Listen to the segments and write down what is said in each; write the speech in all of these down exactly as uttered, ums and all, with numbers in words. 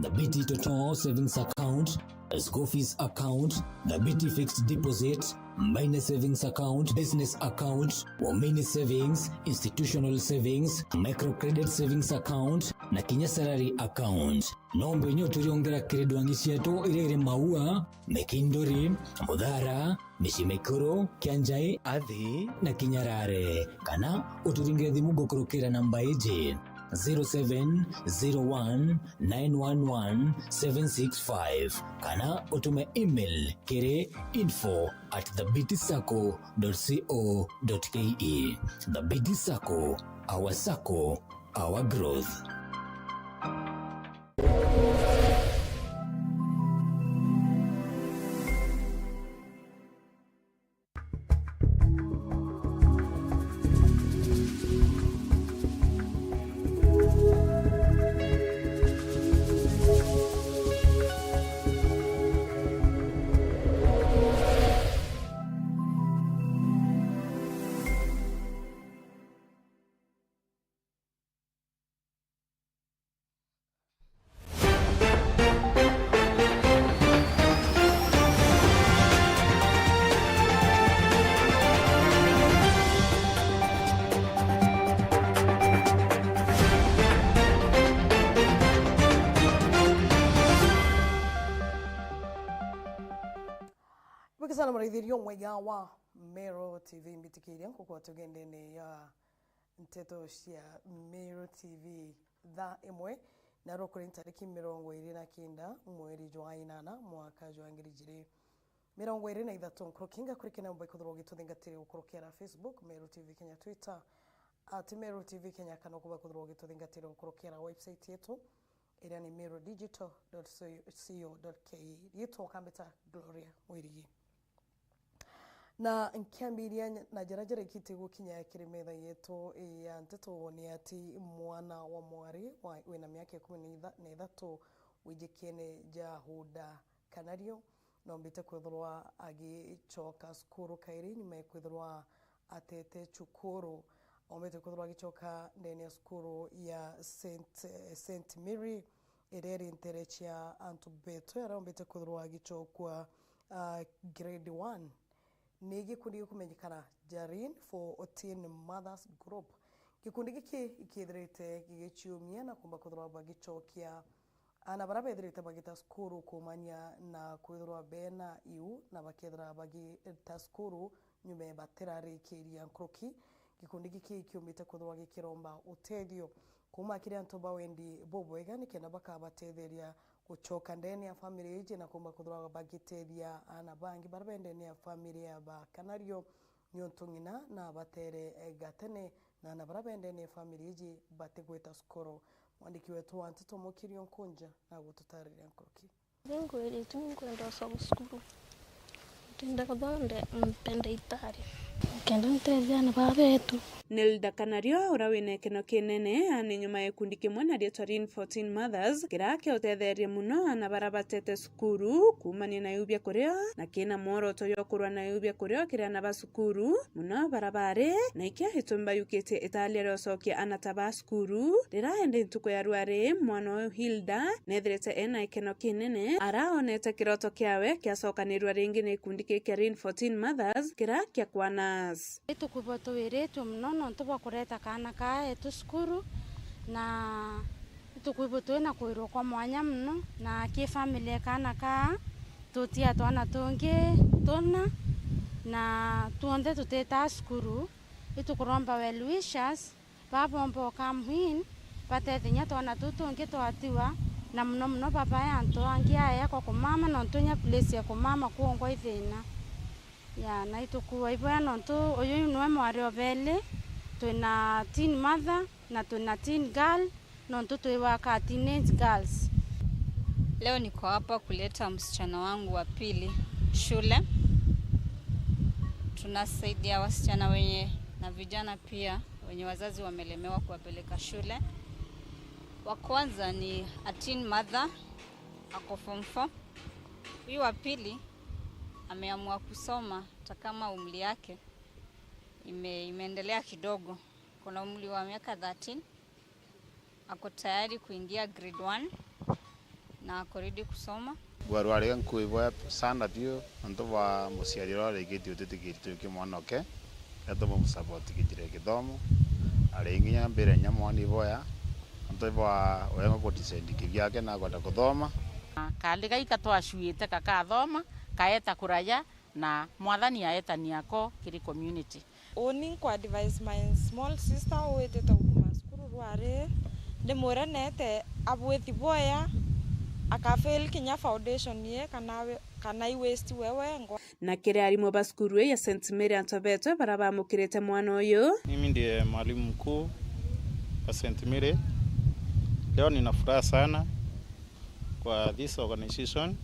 Thabiti Toto Savings Account, School Fees Account, Thabiti Fixed Deposit, Mine Savings Account, Business Account, Waumini Savings, Institutional Savings, Microcredit Savings Account, na kinya Salary Account. No mbenye uturiongera kiri ndwangi cietu iria iri Maua, Mikinduri, Muthara, Micii Mikuru, Kianjai, Athi na Kinyarare. Kana uturingire thimu gukurukira namba iji, zero seven zero one nine one one seven six five, kana utume email kiri info at thabiti sacco dot co dot ke. Thabiti Sacco, our sacco, our growth. Bwikisana muraithirio mwega wa Meru T V, mbitikiria ngukwata ugendene ya nteto cia Meru T V thaa imwe, na rukuri ntariki mirongo iri na kenda mweri jwa inana mwaka jwa ngiri ijiri mirongo iri na ithatu. Nkuruki ngakurikira na umba ikuthirwa ugituthingatira gukurukira Facebook, Meru T V Kenya, Twitter at Meru T V Kenya, kana ukuba kuthirwa ugituthingatira gukurukira website yetu iria ni meru digital dot co dot ke. Riitwa ukambita Gloria Mwirigi. Na nkiambiria na jara jarekite gukinya kiri metha yetu ya nteto ni ati mwana wa mwari wa, wina miaka ikumi na ithatu wijikiene ja Huda Kanario, nombite kwithirwa agicoka cukuru kairi nyuma ya kwithirwa atete cukuru. Ombite kwithirwa agicoka ndene ya cukuru ya Saint, eh, Saint Mary iria iri ntere cia antu betu, aria ombite kwithirwa agicokua, ah, grade one. Ni gikundi gikumenyekana Jarin for Teen Mothers Group. Gikundi giki ikithirite gigiciumia na kumba kwithirwa bagicokia ana baria bethirite bagita cukuru kuumania na kwithirwa bena iu na bakethira bagita cukuru nyume batirarikiria nkuruki. Gikundi giki kiumbite kwithirwa gikiromba utethio kuuma kiri antu ba wendi bubwega nikenda bakabatetheria gucoka ndene ya family iji na kumba kwithirwa bagitethia ana bangi baria be ndene ya family ya ba Kanario, niuntu ng'ina na batere, eh, gatene na ana baria be ndene ya family iji batigwita cukuru. Mwandiki wetu wa nteto Mukirio Nkunja na gututariria nkuruki. Ndi ngwiritu, ninkwenda ucoka cukuru. Ntienda kuthonde, ntienda itari. Nkenda ntethia ana baa betu. Nilda Kanario, uria wina ikeno kinene, ani nyuma ya gikundi kimwe na riitwa Rin fourteen Mothers, kiria kiutetherie muno ana baria batete cukuru kuumania na iu bia kurio, na kina mworoto jwa kurwa na iu bia kurio kiri ana ba cukuru, muno baria bari na ikio itumba yukitie italia ria ucokia ana ta ba cukuru. Riria indi ntuku ya rwari, mwana uyu Hilda nethirite ena ikeno kinene, araonete kiroto kiawe kiacokanirua ringi ni gikundi giki kia Rin fourteen Mothers, kiria kia Kwanas. Itukwibwa twiritue mono nontu bwa kureta kaana kaa etu cukuru, na itukwibwa twina kwirwa kwa mwanya mono, na ki family ya kaana kaa, tutia twana tungi tuna, na tuonthe tutitaa cukuru. Itukuromba well wishers, baa bomba o come in, batethenya twana tuu tungi twatiwa, na mono mono babae antu angi aya kwa kumama, nontu inya place ya kumama kwongwa i thina. Ya, na itukuwa iboya nontu uyu niwe mwari o beli, twina teen mother na twina teen girl, nontu twi waka teenage girls. Leo niko hapa kuleta msichana wangu wa pili shule. Tunasaidia wasichana wenye na vijana pia wenye wazazi wamelemewa kuwapeleka shule. Wa kwanza ni a teen mother, ako form four. Huyu wa pili ameamua kusoma hata kama umri yake ime-, imeendelea kidogo. Kuna umri wa miaka thirteen, ako tayari kuingia grade one. Ako ready kusoma. Bwarwariga nkuiboya sana biu nontu bwa muciari uria urikitie utitikitie tuki mwana oke, etuma musapoti kijira kithomo, ari nginya mbere nya mwana iboya nontu bwa urema kutisendiki biake na kwenda kuthoma. Kaliga ika twacuite kakathoma, kaeta kuraya, na Mwathani aetania ako kiri community. Uni nkwa advise my small sister uwitite ukuma cukuru rwari, ndimwire neete abwithi bwea, akafail kinya foundation ye kana we, kana i waste we wengwa. Na kiri arimu ba cukuru ii ya Saint Mary antu betwe bara bamukirite mwana uyu. Mimi ndiye mwalimu mkuu wa Saint Mary. Leo nina furaha sana kwa this organization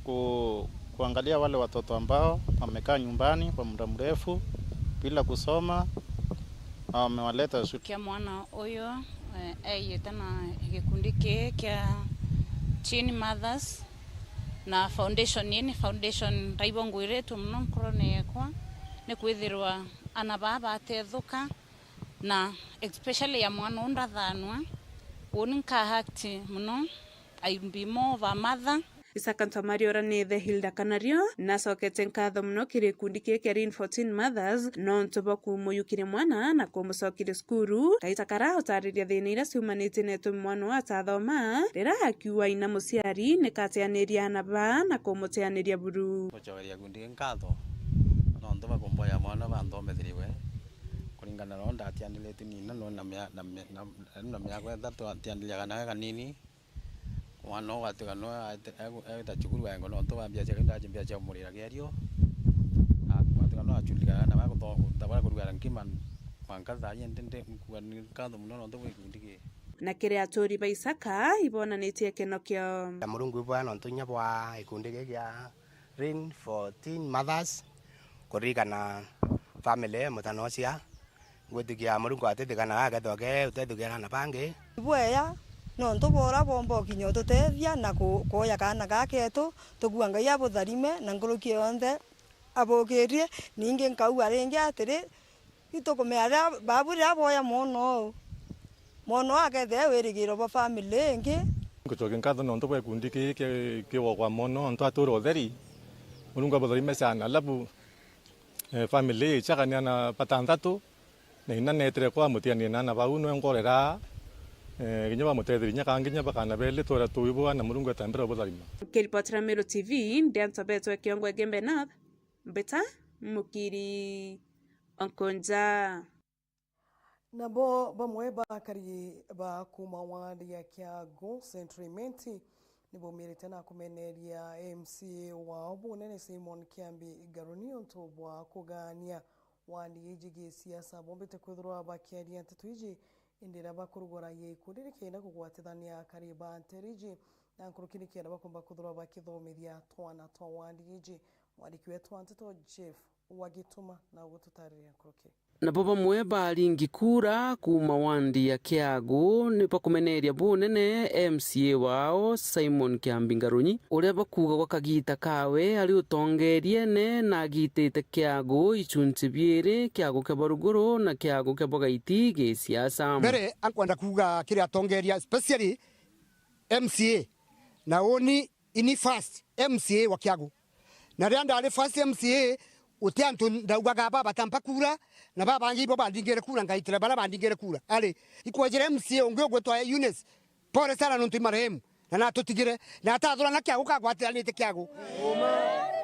ku, kuangalia wale watoto ambao wamekaa nyumbani kwa muda mrefu bila kusoma na wamewaleta shule. Kia mwana uyu, eh, eiyite na gikundi kii kia Teen Mothers, na foundation ii ni foundation ndaigua ngwiritwe mono nkorone yekwa, ni kwithirwa ana baa batethuka, na especially ya mwana uu ndathanwa, uni nka act mono, I be more of a mother. Isaka Ntwamari uria ni ithe Hilda Kanario nacokete nkatho mono kiri gikundi kii kia Teen Mothers nontu bwa kumuyukiria mwana na kumucokiria cukuru. Kaita kara utariria thina iria ciumanitie na itumi mwana uu atathoma, riria akiuga ina muciari nikateaniria ana baa na kumuteaniria buru. Gucokeria gikundi gii nkatho nontu bwa kumboya mwana banthomethiriwe kuringana na uria ndatiandiritue nina no na mia-, na mia-, na, na miaka ithatu atiandiriaga nawe kanini. Mwana uu ugatuika niwe aete-, egu-, eeta cukuru aengwa nontu bwa mbia ciake, ndaji mbia cia kumurira kierio. Na ugatuika niwe aculikanaga na baria kutho-, ta baria kurugara nkima mwanka thaa ii ndi, ndi, nkuga ni nkatho mono nontu bwa gikundi gii. Na kiri aturi ba Isaka ibonanitie gikeno kiao. Na Murungu ibwega nontu inya bwa gikundi gii gia Rain for Teen Mothers kuririkana family ya mutana ucia. Ngwitikia Murungu atethikanaga akethwa ke utethukira na bangi. Ibweya nontu bwa uria bomba ukinya ututethia na ku-, kuoya kaana gaa ketu, tukua Ngai abutharime na nkuruki yonthe abukirie. Ningi nkauga ringi atiri, itukumenya riria babu riria boya mwana uu, mwana uu akethira e wirigiro bwa family ingi. Ngucokia nkatho nontu bwa gikundi kii ki-, kigwakwa mwana uu nontu atura utheri. Murungu abutharime sana. Alafu, eh, family ii ichakania na batanthatu, na ina neetire kwa mutiania na ana bau nwe ngorera, eh, kinya bamutetheria kinya kangi kinya bakana beli twera tuibwa na Murungu eta mbere ubutharima. Nkiripotera Meru T V, ndi antu betwe Kiongwe Gembe North, mbita Mukiri Onkonja. Nabo bamwe ba akari ba kuuma ward ya Kiagu Central Imenti nibaumirite na kumeneria M C A wao bunene Simon Kiambi Ngaruni untu bwa kugania ward iji gisiasa. Bombite kwithirwa bakiaria nteto iji indi riria bakurugura gikundi nikenda kugwatithania akari ba nteere iji na nkuruki nikenda bakomba kwithirwa bakithomithia twana twa ward iji. Mwandiki wetu wa nteto Jeff Wagituma na gututariria nkuruki. Nabo bamwe ba aringi kura kuuma wandi ya Kiagu ni bakumeneria bunene M C A wao Simon Kiambi Ngarunyi, uria bakuuga gwa kagiita kawe ari utongeriene na agitite Kiagu ichunchi biiri, Kiagu kia bwa ruguru na Kiagu kia bwa gaiti gisiasa. Mbere ankwenda kuuga kiri atongeria, especially M C A, na uni ini first M C A wa Kiagu. Na riria ndari first M C A, uti antu ndaugaga aba batampa kura, na babangi ibo bandingire kura, ngaitira baria bandingire kura. Ari, ikwejire M C A ungi ugwitwa Eunice, pole sana nontu i marehemu, na natutigire, na atathurana Kiagu kagwatiranite Kiagu.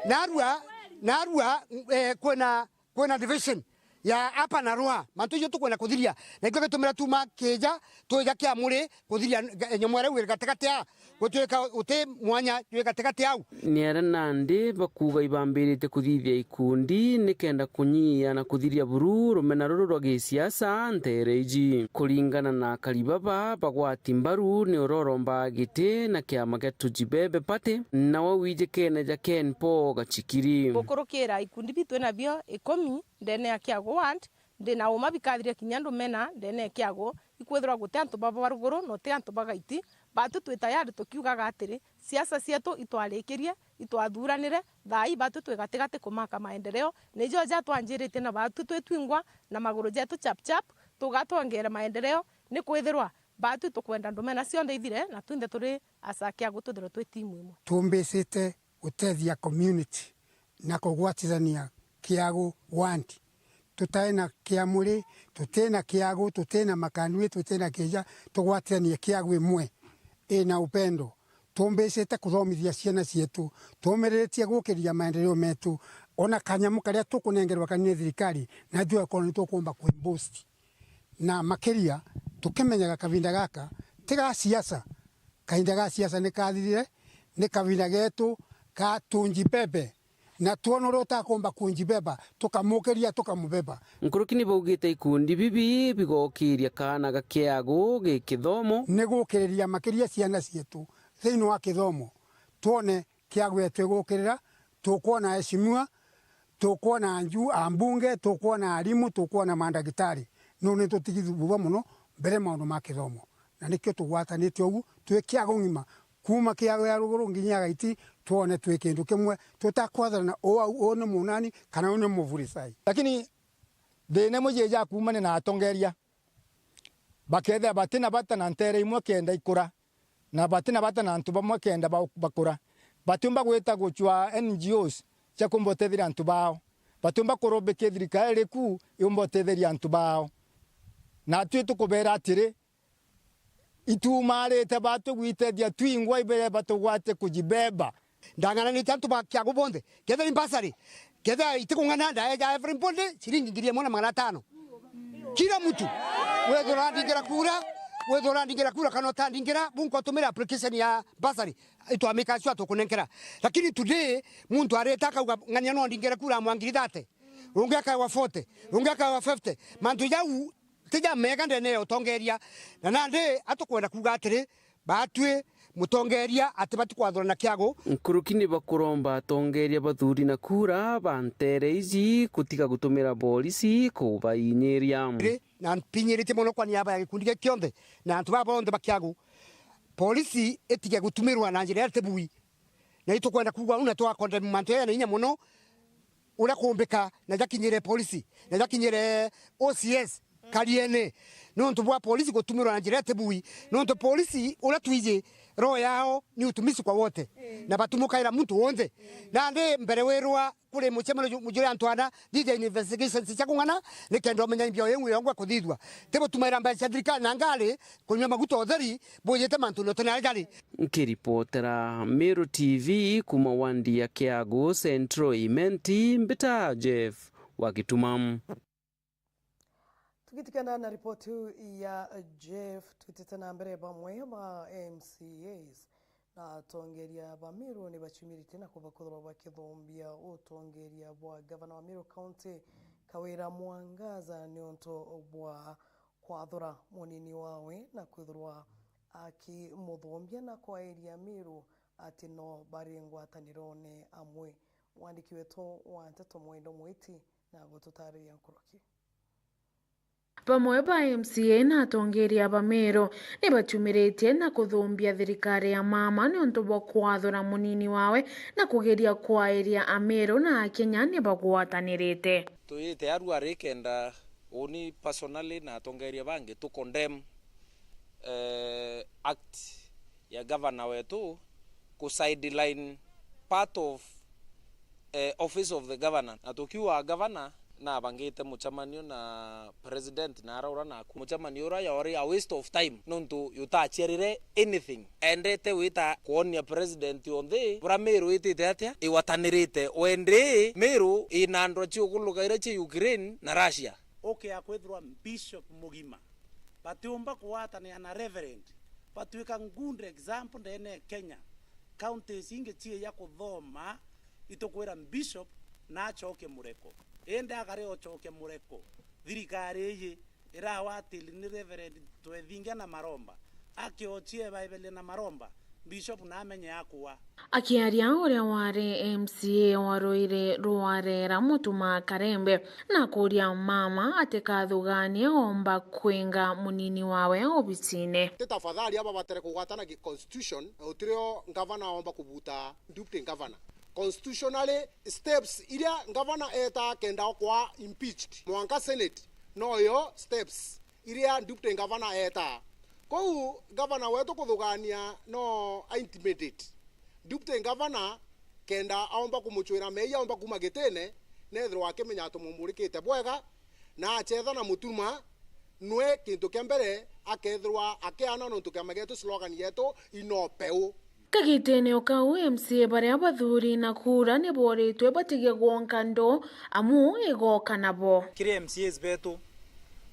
Narua, narua, eh, kwina kwina division ya apa na rwa, mantu icio tukwenda kuthiria, na ikio gitumira tuma kija twija kia muri kuthiria nyomo iria wi gatigati a gutwika uti mwanya jwi gatigati au. Ni aria nandi bakuuga ibambirite kuthithia ikundi nikenda kunyia na kuthiria buru rumena ruru rwa gisiasa nteere iji. Kuringana na akari baba, bagwati mbaru ni uroro mbaa giti na kiama kia Tujibebe Party, nawe wijikene ja Ken Paul Gachikiri. Gukurukira ikundi bitu twinabio ikumi, ndene ya Kiagu ward, ndina uma bikathiria kinya ndumena ndene ya Kiagu, ikwithirwa guti antu ba ba ruguru na uti antu ba gaiti. Batu twi tayari tukiugaga atiri, siasa cietu itwarikirie, itwathuranire, thaa ii batu twi gatigati kumaka maendeleo, nijo ja twanjiritie na batu twi twingwa na maguru jetu chap chap, tugatwongere maendeleo, ni kwithirwa Baatwi tukwenda ndumena cionthe ithire, na twinthe turi aca Kiagu twithirwe twi timu imwe. Tumbicite gutethia community na kugwatithania Kiagu ward. Tutai na Kiamuri, tuti na Kiagu, tuti na Makanui, tuti na Kija, tugwatithanie Kiagu imwe ina upendo. Tumbicite kuthomithia ciana cietu, tumiriritie gukiria maendeleo metu, ona kanyamu karia tukunengerwa kanini ni thirikari, na ithui akorwo ni tukumba kwi boost. Na makiria, tukimenyaga kavinda gaka ti ga siasa. Kavinda ga siasa ni kathirire, ni kavinda getu ka tunjibebe. Na twona uria utakumba kunjibeba, tukamukiria, tukamubeba. Nkuruki ni baugite ikundi bibi bigokiria kaana ga Kiagu gi kithomo. Ni gukiriria makiria ciana cietu thiini wa kithomo. Twone Kiagu yetu igukirira, tukwona aheshimiwa, tukwona anju-, ambunge, tukwona arimu, tukwona mandagitari. Nuntu ni tutigithubua muno mbere maundu ma kithomo. Na nikio tugwatanite ugu, twi Kiagu ng'ima, kuuma Kiagu ya ruguru nginya ya gaiti, twone twi kindu kimwe, tutakwathana uu au, uu ni munani, kana uu ni muvurisai. Lakini thina imwe jieja kuumania na atongeria, bakethira bati na bata na nteere imwe kenda ikura, na bati na bata na antu bamwe kenda ba-, bakura. Batiumba gwita gucwa N G Os cia kumba utetheria antu bao. Batiumba kurumbiki thirikari iriku yumba utetheria antu bao. Na tui tukubeera atiri, ituumarite batwi gwitethia twingwa ibere batugwate kujibeba. Ndang'ananite antu ba Kiagu bonthe. Kethira ni bursary, kethira itikung'ana, ndaeja everybody ciringi ngiri imwe na magana atano. Kila mtu. Wethira urandingira kura, wethira urandingira kura kana utandingira, bunkotumira application ya bursary. Itwamika sure tukunenkera. Lakini today, muntu areta akauga, "Ng'ania no ndingire kura amwa ngiri thate." Ungi akawa forty, ungi akawa fifty. Mantu jau ti ja mega ndene ya utongeria. Na nandi atukwenda kuuga atiri, batwi mutongeria ati batikwathurana Kiagu. Nkuruki ni bakuromba atongeria bathuri na kura ba nteere iji gutiga gutumira borisi kubainyiria. Ri, na mpinyiritie mono kwani aba ya gikundi gia kionthe na antu baba bonthe ba Kiagu. Polisi itige gutumirwa na njira iria ti bui. Na itukwenda kuuga uu na twakondemn mantu jaya na inya mono, uria kuumbika na jakinyire polisi, na jakinyire O C S, kariene. Nontu bwa polisi gutumirwa na njira iti bui. Nontu polisi uria twiji roho yao ni utumishi kwa wote. Na batumukaira muntu wonthe. Nandi mbere wirwa kuri mucemanio ju-, juria antwana, thitha investigations cia kung'ana, nikenda umenya imbio iu yongwa kuthithua. Ti gutumaira mbeca cia thirikari na ngari, kunyua maguta utheri, bujite mantu ni utene aria jari. Nkiripotera Meru T V kuma wandi ya Kiagu Central Imenti, mbita Jeff wa Gituma. Tugitigana na ripoti iu ya Jeff, twitite na mbere, bamwe ba M C As na atongeria ba Meru ni bacumiritie na kuba kwithirwa bakithumbia utongeria bwa gavana wa Meru County, Kawira Mwangaza, niuntu bwa kwathura munini wawe na kwithirwa akimuthumbia na kwaeria Meru ati no bari ngwatanirone amwe. Mwandiki wetu wa nteto Mwendo Mwiti na gututariria nkuruki. Bamwe ba M C A na atongeria ba Meru ni bacumiritie na kuthumbia thirikari ya mama niuntu bwa kwathura munini wawe na kugeria kwaeria Ameru na Akenya ni bagwatanirite. Tuyite aru ari kenda uni personally na atongeria bangi tu condemn, eh, act ya gavana wetu ku sideline part of, eh, office of the governor. Na tukiuga gavana nabangite mucemanio na president na araura naku. Mucemanio uria yori a waste of time nontu yutaciarire anything. Endete wita kwonia president o nthi bura Meru itite atia igwatanirite. Wendi Meru ina ndwa ciukuluka iria cia Ukraine na Russia. Ukea kwithirwa bishop mugima batiumba kugwatanira na reverend, batwika good example ndene ya Kenya. Counties ingi cieja kuthoma, itukwira bishop nacoke mureko. Indi akare ocoke mureko, thirikari iji irawatili ni reverend twethingia na maromba, akiochie Bible na maromba, bishop namenye akua. Akiaria uria wari M C A wa Ruiri rwa Rera, Mutuma Karembe, na kuria mama atikathuganie omba kwinga munini wawe obisine. Ti tafadhali aba batere kugwatana gi constitution, utirio ngavana omba kubuta deputy governor. Constitutionally, steps iria ngavana etaa kenda okwa impeached, mwanka Senate noyo steps iria deputy governor etaa. Kou gavana wetu kuthugania no a intimidate deputy governor, kenda aomba kumucwira meeyia, aomba kuuma gitine, nethirwa akimenya tumumurikite bwega, na achetha na mutuma, nwe kintu kia mbere akethirwa akiana, nontu kiama gietu, slogan yetu i no peu. Kagitene o kau, M C A baria bathuri na kura ni boritwe batige gwonka ndo, amu igoka nabo. Kiri M C As betu,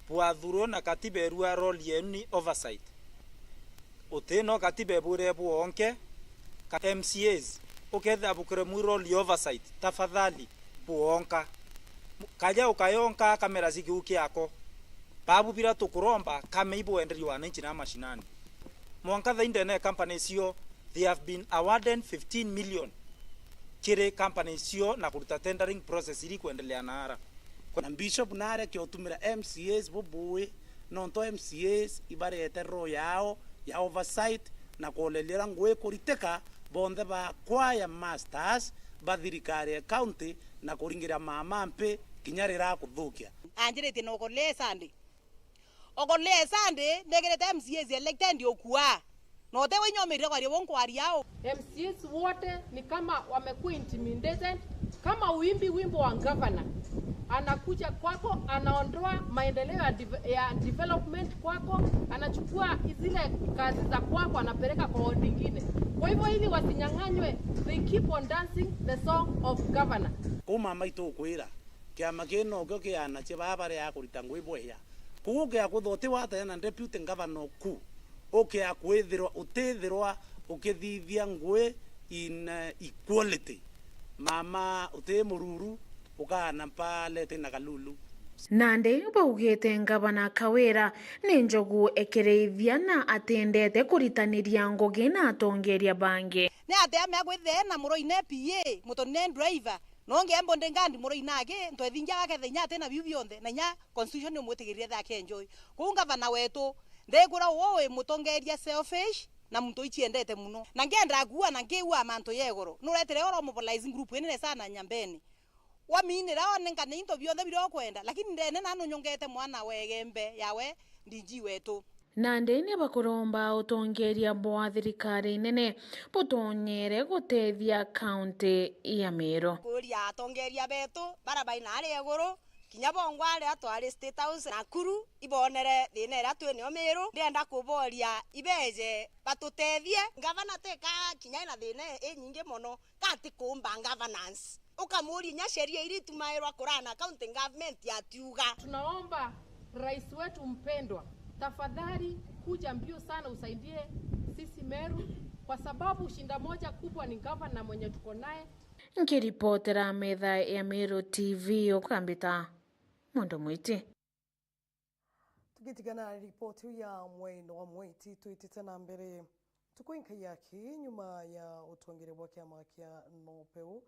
bwathurwe na katiba erua role yenu ni oversight. Uti no katiba ebwire bwonke, ka M C As, ukethira bukire mwi role ya oversight, tafadhali, bwonka. Kaja ukayonka kamera cikiu kiako. Babu bira tukuromba, kame ibwenderie wananchi na mashinani. Mwanka thaa indene company cio, they have been awarded fifteen million kiri company cio na kuruta tendering process iri kwendelea naara. Na Bishop naareke utumira M C As bubui, nontu M C As ibarete roho yao ya oversight na kuoleria uria ngui ikuritika, bonthe ba choir masters ba thirikari ya county na kuringira mama mpi kinya riria akuthukia. Anjiritie na ukolee Sunday. Okolee Sunday, ndegerete M C As elected ukua. Na utewe inya umirire kwaria bo nkwaria au. M C As wote ni kama wamekuwa intimidated, kama uimbi wimbo wa governor. Anakuja kwako, anaondoa maendeleo ya, deve- ya development kwako, anachukua zile kazi za kwako, anapeleka kwa ward ingine. Kwa hivyo ili wasinyang'anywe, they keep on dancing the song of governor. Kuu mama itu ukwira, kiama kii nokio kianacia baa baria kurita ngui bwea. Kuu ukia kwithirwa uti wateana deputy governor ku, ukia kwithirwa utithirwa ukithithia ngui in, eh, equality. Mama uti mururu, ukaana mpalete na kalulu. Nandi baugite ngavana Kawira ni njogu ekirithia na atendete kuritaniria ngugi na atongeria bangi. Ni atia mea kwithire na muroi ne P A, mutonine driver, nonge bodyguard muroi nake, ntwethingia gakethe inya ati na biu bionthe, na inya constitution ni umwitigirire thake enjoy. Kou ngavana wetu, ndikwira uu wi mutongeria selfish, na muntu iciendete muno. Na ngienda kuua na nkiua mantu ya igoro. Nuretire oro mobilize group inene sana Nyambene. Waminira one nkane into bionthe biria ukwenda, lakini ndene na nunyongete mwana wa Igembe yawe D G wetu. Nandi ni bakuromba utongeria bwa thirikari nene butonyere gutethia kaunti ya Meru. Kuria atongeria betu bara bai naari iguru, kinya bongwa aria twari State House Nakuru, ibonere thina iria twi nio Meru. Ndienda kuboria ibeje batutethie. Ngavana teka kinya ina thina inyingi mono, ka ati kuumba governance. Ukamuuria inya sheria iria itumairwa kurana county government atiuga. Tunaomba rais wetu mpendwa, tafadhali kuja mbio sana usaidie sisi Meru, kwa sababu shida moja kubwa ni gavana mwenye tuko naye. Nkiripotera metha ya Meru T V, ukambita Mondo Mwiti. Tugitigana na ripoti iu ya Mwendo wa Mwiti, twitite na mbere. Ntuku inkai yaki nyuma ya utongeria bwa kiama kia NOPEU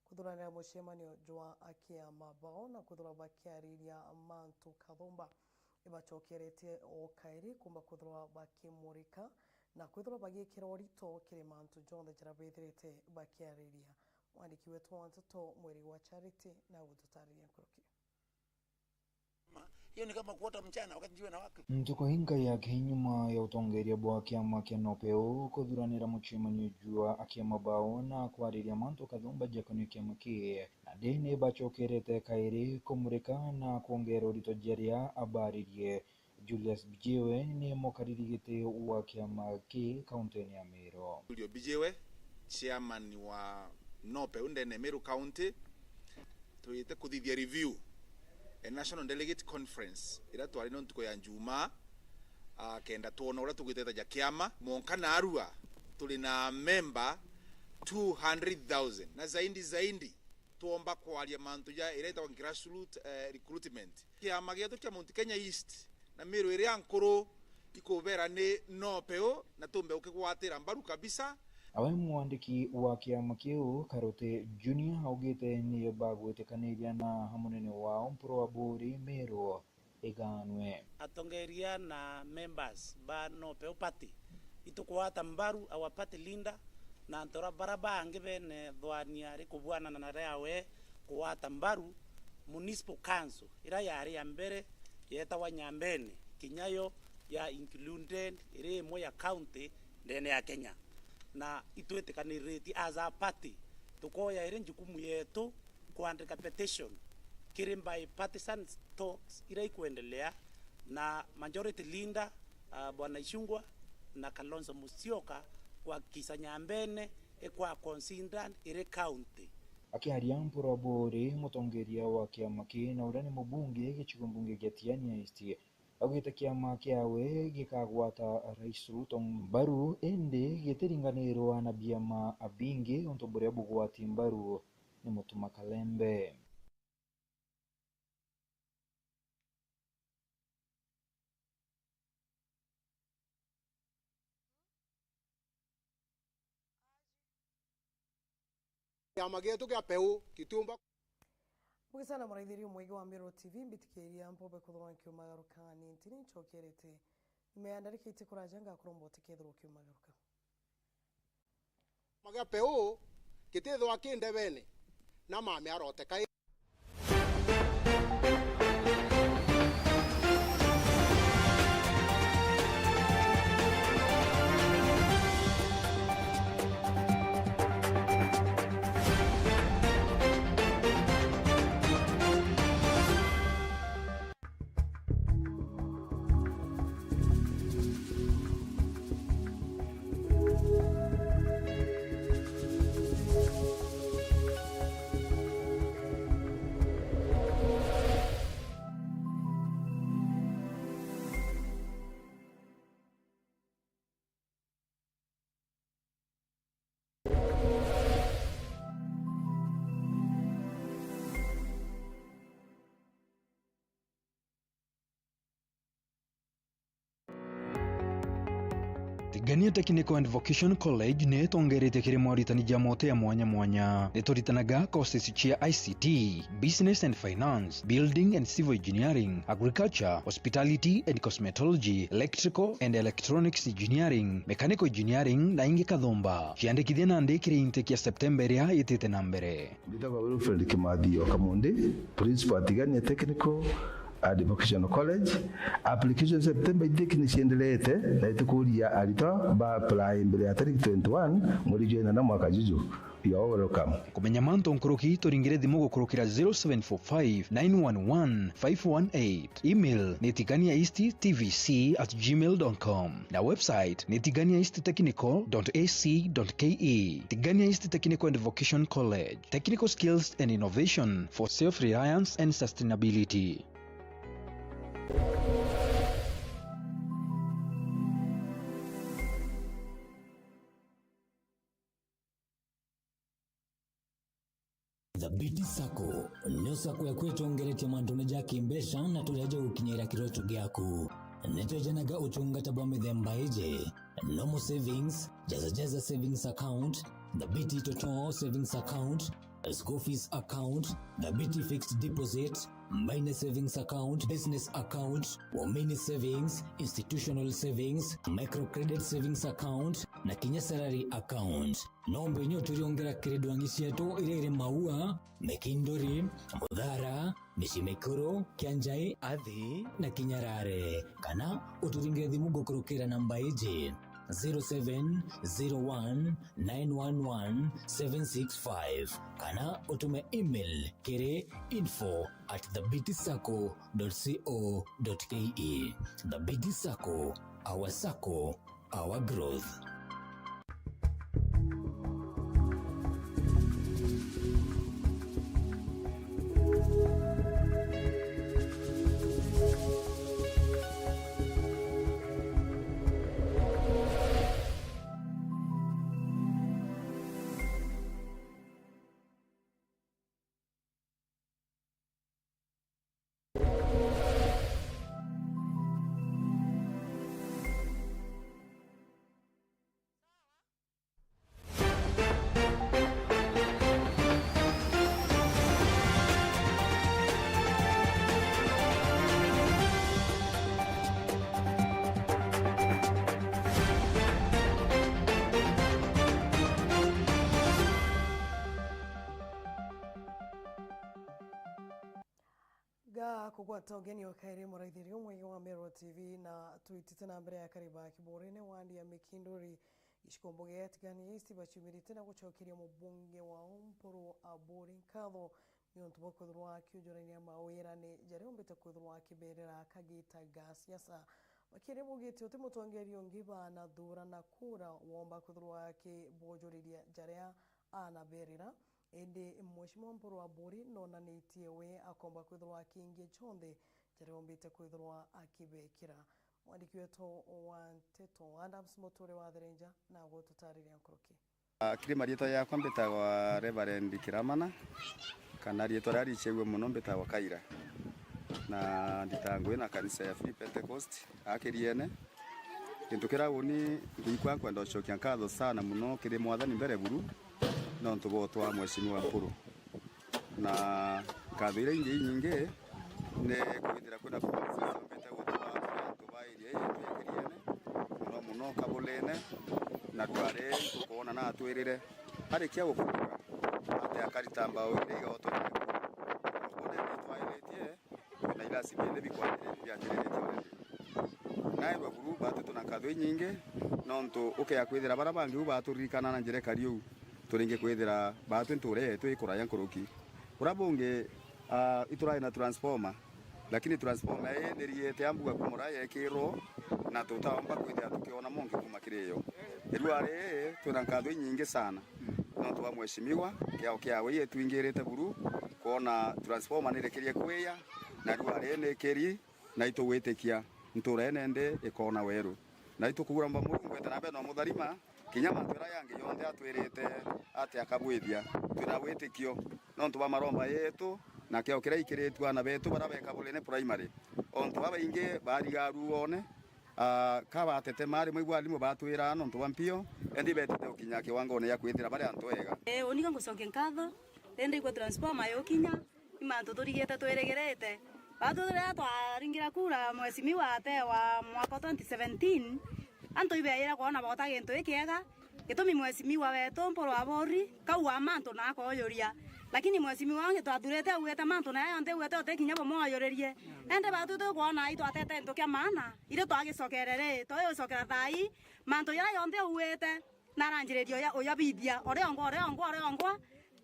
kuthuranira mucemanio jwa akiama bao na kwithirwa bakiariria mantu kathumba, ibacokeretie o kairi kumba kwithirwa bakimurika na kwithirwa bagikira urito kiri mantu jonthe jaria bethirite bakiariria. Mwandiki wetu wa nteto Mweri wa Charity na gututariria nkuruki. Hiyo ni kama kuota mchana wakati jua inawaka. Ntuku inkai yaki nyuma ya utongeria bwa kiama kia NOPEU kuthuranira mucemanio jwa akiama bao na kwariria mantu kathumba jakonie kiama kii, nandi ni bacokerete kairi kumurika na kwongera urito jaria abaririe. Julius Bijiwe ni mukariri giti wa kiama kii kauntini ya Meru. Julio Bijiwe, chairman wa NOPEU ndene Meru County, twite kuthithia review, a National Delegate Conference, iria twari no ntuku ya Njumaa, ah, kenda twona uria tugwitetaja kiama. Mwanka narua turi na member two hundred thousand, na zaidi zaidi twomba kwaria mantu ja iria itagwa grassroot, eh, recruitment. Kiama gietu kia Mount Kenya East na Meru iria nkuru ikubera ni NOPEU, na tumbe ukigwatira mbaru kabisa. Nawe mwandiki wa kiama kiu, Karuti Junior, augite ni bagwitikaniria na munene wao Mpuru Aburi Meru iganwe. Atongeria na members ba NOPEU party, itukwata mbaru our party leader na antu bara bangi bene thwania rikubwanana na riawe kuwata mbaru municipal council ira yari ya mbere yetagwa Nyambene, kinya yo ya included iri imwe ya county ndene ya Kenya. Na itwitikaniritie as a party, tukoya iri njukumu yetu kwandika petition kiri bipartisan talks iria ikwendelea na majority leader, uh, Bwana Ichung'wah na Kalonzo Musyoka kuhakikisha Nyambene ikwa considered iri county. Akiaria Mpuru Aburi, mutongeria wa kiama kii na uria ni mubunge gicigo mbunge gia Tigania East, augite kiama kiawe gikagwata Rais Ruto mbaru, indi gitiringanirwa na biama bingi untu buria bugwati mbaru ni Mutuma Kalembe. Kiama gietu kia Peu gitiumba. Mbugicana muraithiria umwingi wa Miru T V, mbitikiria mpombe kuthoma kiumagaruka ni ntini ncokerete. Nyuma ya ndarika iti kuraja ngakuromba utikethirwa ukiumagaruka. Kiama gia Peu gitithwa ki ndebene, na mame aroteka i. Tigania Technical and Vocation College ni itongeretie kiri moritani ja mote ya mwanya mwanya. Ni turitanaga courses cia I C T, Business and Finance, Building and Civil Engineering, Agriculture, Hospitality and Cosmetology, Electrical and Electronics Engineering, Mechanical Engineering na ingi kathumba. Ciandikithia nandi kiri intake ya September iria itite na mbere. Mbitagwa Wilfred Kimathi o Kamundi, Principal Tigania Technical and Vocational College. Application September intake ni ciendelete na itukuria aritwa ba apply mbere ya tariki twenty-one mweri jwa inana mwaka juju. You are welcome. Kumenya mantu nkuruki, turingire thimu gukurukira zero seven four five nine one one five one eight. Email ni tigania east T V C at gmail dot com. Na website ni tigania east technical dot A C dot K E. Tigania East Technical and Vocation College. Technical skills and innovation for self-reliance and sustainability. Thabiti Sacco niyo sacco yaku itongeretie mantune ja kimbeca na turia jagukinyira kiroto giaku. Nitwejanaga utungata bwa mithemba iji: normal savings, Jaza Jaza savings account, Thabiti Toto savings account, school fees account, Thabiti fixed deposit, Mbaine savings account, business account, Wamini savings, institutional savings, microcredit savings account, na kinya salary account. Nombe nyo turiongera kiri ndwangi cietu iria iri Maua, Mikinduri, Muthara, Micii Mikuru, Kianjai, Athi na Kinyarare. Kana uturingire thimu gukurukira namba iji: zero seven zero one nine one one seven six five, kana utume email kiri info at thabiti sacco dot co dot K E. Thabiti Sacco, our sacco, our growth. Kugwata ugeni o kairi muraithiria umwe wa Meru T V, na twitite na mbere ya kariba kiburine wandi ya Mikinduri, gicikumbu gia Tigania East baciumirite na gucokeria mubunge wao Mpuru Aburi nkatho niuntu bwa kwithirwa akiujurania mawirane jaria umbite kwithirwa akiberera kagita ga siasa. Bakiaria baugite uti mutongeria ungi baanathurana kura womba kwithirwa akibujuriria jaria aanaberera. Indi Mheshimiwa Mpuru Aburi nonanitie we akomba kwithirwa akingia jonthe jaria ombite kwithirwa akibekira. Mwandiki wetu wa nteto Adams Muture wa Thirinja na gututariria nkuruki. Ah, kiri marietwa yakwa mbitagwa Reverend Kiramana, kana rietwa riria richegue mono mbitagwa Kaira, na nditagwa na kanisa ya Free Pentecost a Kiriene. Gintu kiria uni nkuigua nkwenda gucokia nkatho sana mono kiri Mwathani mbere buru, nontu bwa utwa Mheshimiwa Mpuru. Na nkatho iria ingi inyingi ni kwithira kwina promises ombite gutwa kuri antu ba area ii yetu ya Kiriene, mono mono Kabulene, na Duale tukwona na atwirire arikia gukuruka ati akarita mbao iria igotwe. Kabulene twairitie na irasi biene bikwatire biatiriritie already. Nairwe buru batu tuna nkatho inyingi, nontu ukea kwithira bara bangi u baturirikana na njira ikari uu, turingi kwithira batu nture yetu ikuraya nkuruki. Ura bungi, ah, iturari na transformer, lakini transformer ii niriete ambuga kumura yekirwo, na tutaomba kwithira tukiona mongi kuma kiri yo. Irua riri twina nkatho inyingi sana nontu bwa mheshimiwa kiao kiawe itwingirite buru kwona transformer nirekerie kwiya, na irua riri nikiri, na itugwitikia ntura ene ndi ikona weru, na itukuguromba Murungu ete na mbere na umutharima kinya mantu jaria jangi jonthe atwirite ati akabwithia. Twina witikio nontu bwa maromba yetu na kiao kiria ikiritue ana betu baria be Kabulene Primary, ontu babaingi bariga ruone, ah, ka batetema rimwe ibwa arimu batwira nontu bwa mpio, endi betite gukinya kiwangone gia kwithira bari antu ega. Ee, uni ka ngucokia nkatho, indi igwe transformer yukinya, i mantu turigite twirigirite. Batu riria twaringira kura mheshimiwa atewa mwaka wa twenty seventeen, antu ibeire kwona bota gintu gikiega, gitumi mheshimiwa wetu Mpuru Aburi kaua mantu na akoyuria. Lakini mheshimiwa ungi twathurite augite mantu na yonthe augite uti kinya bumwoyuririe. Ende batu tukwona itwatete into kia maana, irio twagicokerere, twagicokera thaa ii, mantu jaria jonthe augite, na aranjiriria uya, uya bithia, uria ongwa, uria ongwa, uria ongwa.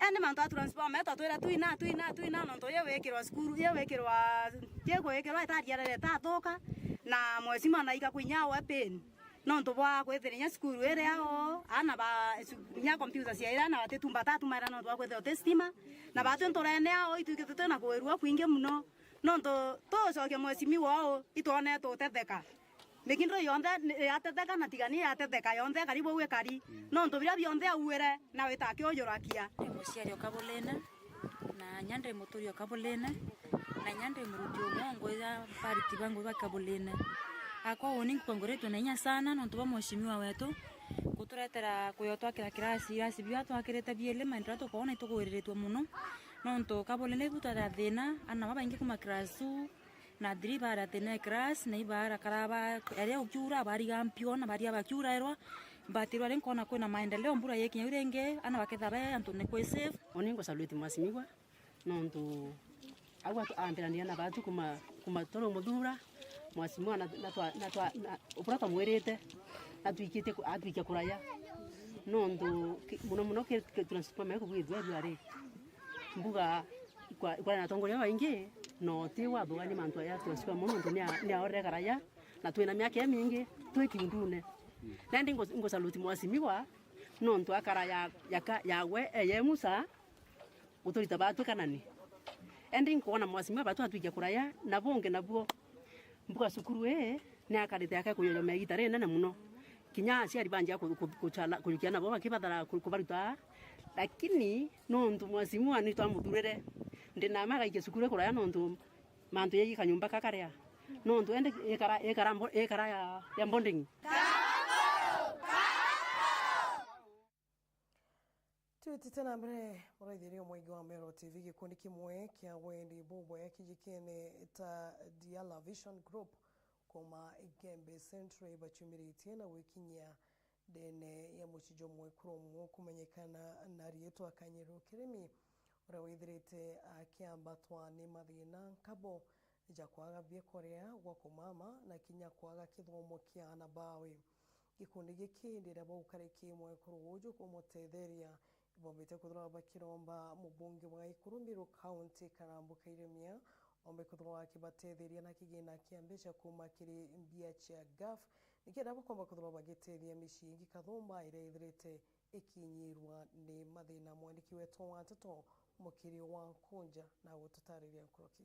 Ende mantu a transformer twatwira twina, twina, twina, nontu uyu wikirwa cukuru, uyu wikirwa, uyu gwikirwa itariarere itathuka, na mheshimiwa naiga kwinya we pain. Nontu bwa kwithira inya cukuru iri ao, ana ba, cu-, inya computer ciaira na batitumba tatumaira nontu bwa kwithira uti stima, na batwi nturene ao itwikite twina kuirua kwingi mono, nontu tucokia mheshimiwa oo itwonete utetheka. Mikinduri yonthe ni yatetheka na Tigania yatetheka yonthe karibu uwe kari. Mm. Nontu biria bionthe auire na wita akiujurakia. Ndi muciari o Kabulene, na nya ndi muturi o Kabulene, na nya ndi muruti umwe o ngugi ya bariti ba ngugi ba Kabulene. Akwa uni nkuongoretwe na inya sana nontu bwa mheshimiwa wetu guturetera kuyo twakira kirasi, irasi biria twakirite biili, maendeleo tukoona itukugwiriritwe mono. Nontu Kabulene ibu twari na thina, ana babaingi kuma class two, na three baratene class, na ibarakara ba, aria ukiura, bariga mpio, na baria bakiurairwa, but rwari nkona kwina maendeleo, mbura yekinya iu ringi, ana baketha be antu ni kwi safe. Uni ngusalute mheshimiwa, nontu au atu-, ambirania na batu kuma, kuma turi muthura, mheshimiwa na, na twa, na twa, na, uria twamwirite, atwikitie ku-, atwikia kuraya. Nontu ki-, muno muno ki-, ki-, transformer kubwithua rwari. Mbuga ikwa-, ikwari na atongoria baingi, no ti wathugania mantu aya twacikwa mono, nontu ni a-, ni aorere karaya, na twina miaka imingi twi kiundune. Na indi ngu-, ngusalute mheshimiwa, nontu akara ya, ya ka-, yawe, eye Musa, guturita batwi kanani. Indi nkwona mheshimiwa batwi atwikia kuraya, na bungi nabuo, mbuga cukuru ii, ni akarite ake kuyojomea igita rinene mono. Kinya aciari banjia ku-, ku-, kuchala-, kujukia nabo bakibathara ku-, kubaruta. Lakini nontu mheshimiwa ni twamuthurire, ndi na ma agaikia cukuru kuraya nontu mantu yegi kanyumba kakaria. Nontu ende ikara, ikara mbo-, ikara ya, ya boarding. Twitite na mbere, muraithiria mwingi wa Meru T V, gikundi kimwe kia wendi bubwega kijikene ta Diala Vision Group kuma Igembe Central ibachumiritie na gwikinyia ndene ya mucii jumwe kuri umwe ukumenyekana na riitwa Kanyeru Kirimi, uria withirite akiambatwa ni mathina nkabo ja kwaga biakuria, gwa kumama na kinya kwaga kithomo kia aana bawe. Gikundi giki ndiria bau kari ki mwekuru uju kumutetheria, bombite kwithirwa bakiromba mubunge wa Ikuru Meru County Karambu Kairemia ombe kwithirwa akibatetheria na kigina kia mbeca kuuma kiri mbia cia gaf, nikenda bakomba kwithirwa bagitethia micii ingi kathumba iria ithirite ikinyirwa ni mathina. Mwandiki wetu wa nteto Mukiri wa Nkunja na gututariria nkuruki.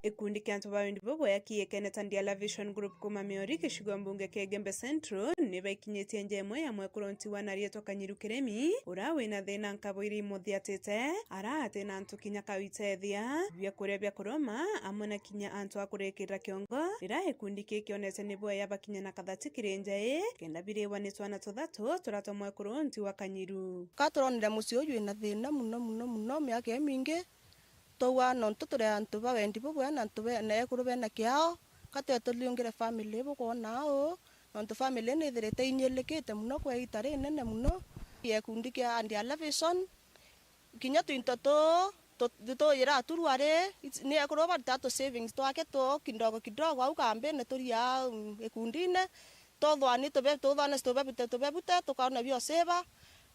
Gikundi kia antu ba wendi bubwega kiikene ta Ndiala Vision Group kuuma Miori, gicigo mbunge kia Igembe Central, ni baikinyitie nja imwe ya mwekuru ntigwa na riitwa Kanyiru Kiremi, uria wina thina nkabo iria imuthiatite, ara atina antu kinya ka gwitethia, biakuria bia kuroma, amwe na kinya antu a kurikirira kiongo, riria gikundi kii kionete ni bwega bakinya na kathati kiri nja ii, kenda biriwa ni twana tuthatu turia twa mwekuru ntigwa Kanyiru. Ka turonire mucii uju wina thina muno, muno, muno, miaka imingi, twauga nontu turi antu ba wendi bubwega na antu be-, na ekuru bena kiao, ka twe turiungire family bukwona uu, nontu family ni ithirite inyilikite muno kwa iita rinene muno. Gikundi kia Ndiala Vision, kinya twinto tuu tu-, tu-, tuyira tu rwari, ni ekuru baritaga tu savings twake tu kidogo kidogo au kambine turia, mm, gikundine, tuthwani tube-, tuthwane tubebute, tubebute, tukaona bio save.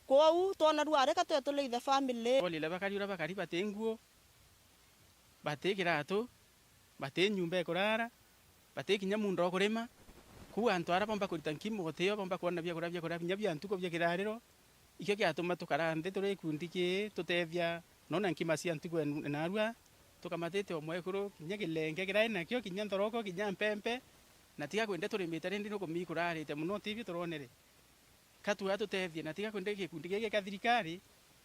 Kwou twona rwari ka twe tuleithe family. Bolile bakari uria bakari bati nguo, bati kiratu, bati nyumba ikurara, bati kinya munda o kurima. Kwou antu aria bomba kurita nkimo gutio, bomba kwona biakuria, biakuria binya bia ntuku bia kirariro. Ikio giatuma tukara nthi turi gikundi kii tutethia, nona nkima cia ntuku en-, narua, tukamatite o mwekuru, kinya kilenge kiria ari nakio, kinya nthoroko, kinya mpempe, na tiga kwende turimite rindi nukumii kurarite muno, tibi turonere. Ka tuga tutethie, na tiga kwende gikundi giki kia thirikari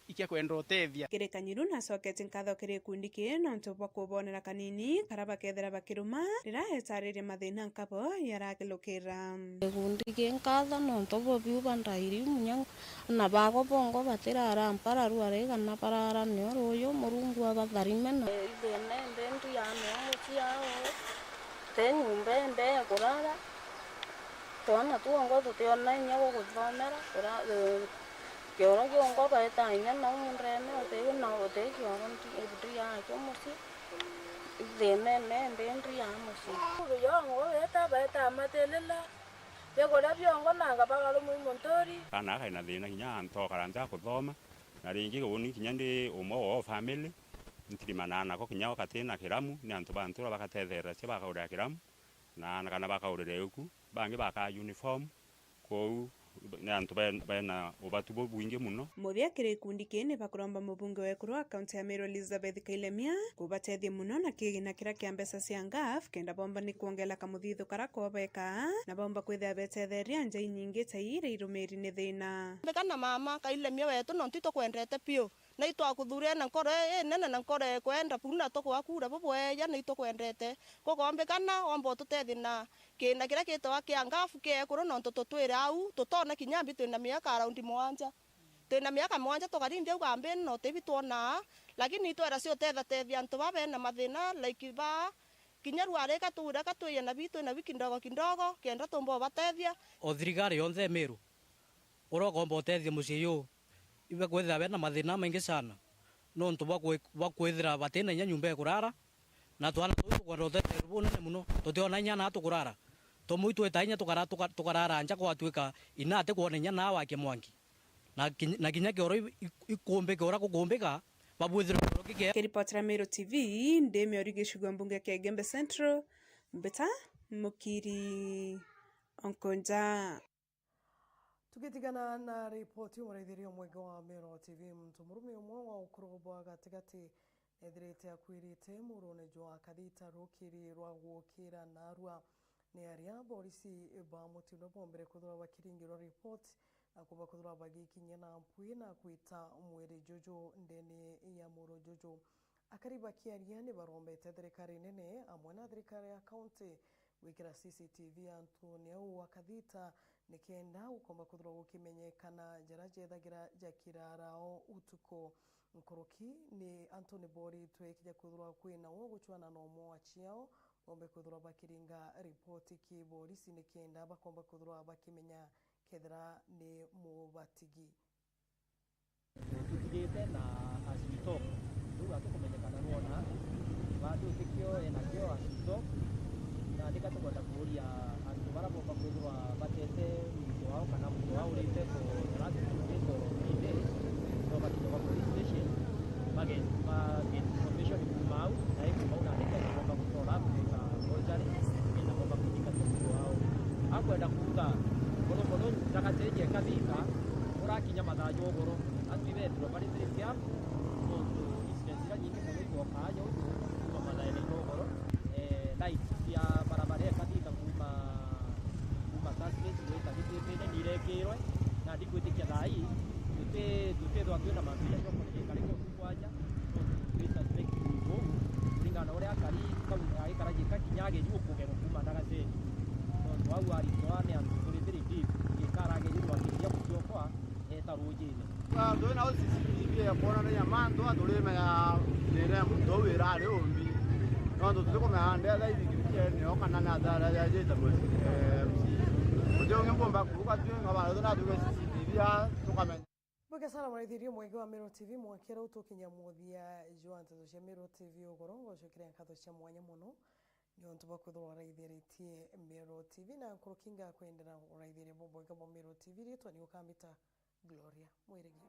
ikia kwenda utethia. Kiri Kanyiru nacoketie nkatho kiri gikundi kii nontu bwa kubonera kanini karia bakethira bakiruma riria etariria mathina nkabo yarakilukira. Gikundi kii nkatho nontu bwa biu bandairi munya na bago bongo batirara mpara rware kana barara nio ruuyu Murungu abatharime na. Ithina indi ntu ya nio muciao, ti nyumba indi ekurara. Twana twongo tutiona inya gwa guthomera, ura-, eh, kioro kiongo baetaa inya nau mundene, uti na uti kioro ndi-, ndi yakio mucii. Thina ene ndi ndi ya mucii. Untu yongo beeta, baetaa matilila, bikuria biongo nanga bakarumwa i munturi. Kaana aka kari na thina kinya antu okara nja kuthoma, na ringi uni kinya ndi umwe wa family, ntirimanaa nako kinya o katina kiramu, ni antu ba ntura bakatethereria cia bakagurira kiramu. Na, na kana bakaurire uku, bangi bakaa uniform, kwou ni antu be-, bena ubatu bubwingi muno. Muthia kiri gikundi kii ni bakuromba mubunge wa ekuru wa kaunti ya Meru Elizabeth Kailemia kubatethia muno na kigina kiria kia mbeca cia ngaf, kenda bomba ni kwongela kamuthithu karia kobeka, na bomba kwithia betetheria nja inyingi ta ii iria irumiri ni thina. Mbika na mama Kailemia wetu, nontu itukwendete piu. Na itwakuthuria na nkoro inene na nkoro ikwenda buru, na tukwakuura bubweya, na itukwendete. Kugombikana, omba ututethie na kiina kiria gitawa kia ngafu kia ekuru, nontu tutwire au, tutona kinya mbi twina miaka around mwanja. Twina miaka mwanja tukarindia au kambini, na utibi twonaa, lakini itwera cio utethatethia antu baa bena mathina, like baa, kinya rwarika tuura ka twiye nabi, twi nabi kidogo kidogo, kenda tumba ubatethia. O thirikari yonthe Meru, uria ukomba utethia mucii juu, ibakwithira bena mathina maingi sana, nontu bwa kwi-, bwa kwithira batina inya nyumba ya kurara, na twana tuu tukwenda utetheru bunene muno, tutiona inya naa tukurara. Tumwe itwita inya tukara-, tuka-, tukarara nja, gwatwika ina atikwona inya naa wakia mwanki. Na kin-, na kinya kioro i-, i-, ikumbika uria gukumbika, babwithirwe kioro gike. Kiripotera Meru T V, ndi Miori gicigo mbunge kia Igembe Central, mbita Mukiri Onkonja. Tugitigana na ripoti, umuraithiria umwe wa Meru T V, muntu murume umwe wa ukuru bwa gatigati ethirite akwirite murune jwa kathita rukiri rwa gukira narua. Ni aria borisi ba mutindo bombere kwithirwa bakiringirwa ripoti na kumba kwithirwa bagikinyia na mpwi na kwita mwiri juju ndene ya muru juju. Akari bakiaria ni barombete thirikari nene amwe na thirikari ya kaunti gwikira C C T V antuni au akathita, nikenda gukomba kwithirwa gukimenyekana jaria jethagira jakirara o utuku. Nkuruki ni antu ni boritwe kija kwithirwa kwina uu gucwana na umwe wa ciao, bombe kwithirwa bakiringa ripoti ki borisi nikenda bakomba kwithirwa bakimenya kethira ni mubatigi. Tutigite na as we talk, riu atikumenyekana rwona Bado tikio enakio asito, na ndika tukwenda kuuria antu bara bomba kwithirwa batete muntu wao kana muntu wao urite for the last two days or three days, no bakinya kwa police station, bage-, baget information kuma au, na ikuma au na ndika bomba gutora kwika forgery, kenda bomba kuthika muntu wao. Akwenda kuuga, mono mono, ndagacenjie kabisa, urakinya mathaa ja ugoro, antu ibethirwa bari safe up, nontu incidents iria nyingi mono igokaa ja uju, kuma mathaene ja ugoro. Eh, light cia barabara ekathika kuma, kuma Sasgate gwita Gitwipine nirekirwe, na ndikwitikia thaa ii tuti-, tutithwa twina mantu ja jokorekeka riko kwaja, nontu twi suspect uu, kuringana na uria akari kau agikaragia kakinya ageju ukugerwa kuma ndagaceni. Nontu au aritwa ni antu turi very deep, gikaragerirwa akiria guciokwa eta rujine. Twina o C C T V ya kwonania mantu, aturimenya nire muntu uu wira ari umbi. Nontu tutikumenya ndetha ithikirikiene o kana ni atara ya jita mwe, eh, M C. Uti ungi mbumba kuuga twi nga baro tuna tuge C C T V ya tukamenya. Mbuge sana muraithiria mwingi wa Meru T V, mwakira utukinya muthia jwa nteto cia Meru T V ugoro, ngocokera nkatho cia mwanya mono ni untu bwa kwithirwa uraithiritie Meru T V, na nkuruki ngakwendera uraithiria bubwega bwa Meru T V, ritwa ni ukambita Gloria Mwirigi.